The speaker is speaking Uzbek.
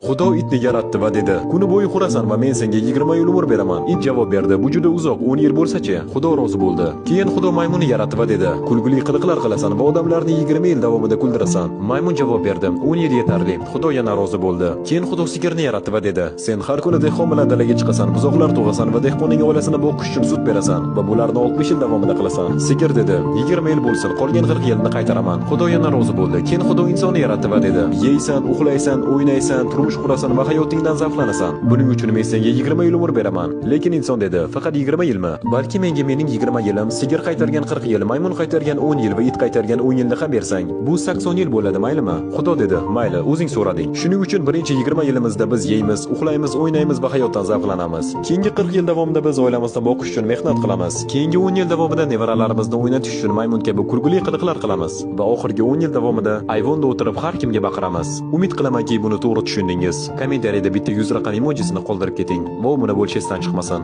Xudo itni yaratdi va dedi: "Kuni bo'yi hurasan va men senga 20 yil umr beraman." It javob berdi: "Bu juda uzoq, 10 yil bo'lsa-chi?" Xudo rozi bo'ldi. Keyin Xudo maymunni yaratdi va dedi: "Kulgili qiliqlar qilasan va odamlarni 20 yil davomida kuldirasan." Maymun javob berdi: "10 yil yetarli." Xudo yana rozi bo'ldi. Keyin Xudo sigirni yaratdi va dedi: "Sen har kuni dehqon bilan dalaga chiqasan, buzoqlar tug'asan va dehqonning oilasini boqish uchun sut berasan va bularni 60 yil davomida qilasan." Sigir dedi: "20 yil bo'lsin, qolgan 40 yilni qaytaraman." Xudo yana rozi bo'ldi. Keyin Xudo insonni yaratdi va dedi: "Yeysan, uxlaysan, o'ynaysan, turmush qurasan va hayotingdan zavqlanasan. Buning uchun men senga 20 yil umr beraman." Lekin inson dedi: "Faqat 20 yilmi? Balki menga mening 20 yilim, sigir qaytargan 40 yil, maymun qaytargan 10 yil va it qaytargan 10 yilni ham bersang, bu 80 yil bo'ladi, maylimi?" Xudo dedi: "Mayli, o'zing so'rading." Shuning uchun birinchi 20 yilimizda biz yeymiz, uxlaymiz, o'ynaymiz va hayotdan zavqlanamiz. Keyingi 40 yil davomida biz oilamizni boqish uchun mehnat qilamiz. Keyingi 10 yil davomida nevaralarimizni o'ynatish uchun maymun kabi kulgili qiliqlar qilamiz va oxirgi 10 yil davomida ayvonda o'tirib har kimga baqiramiz. Umid qilamanki, buni to'g'ri tushundingiz. Kommentariyada bitta 100 raqam emojisini qoldirib keting va obuna bo'lish esdan chiqmasin.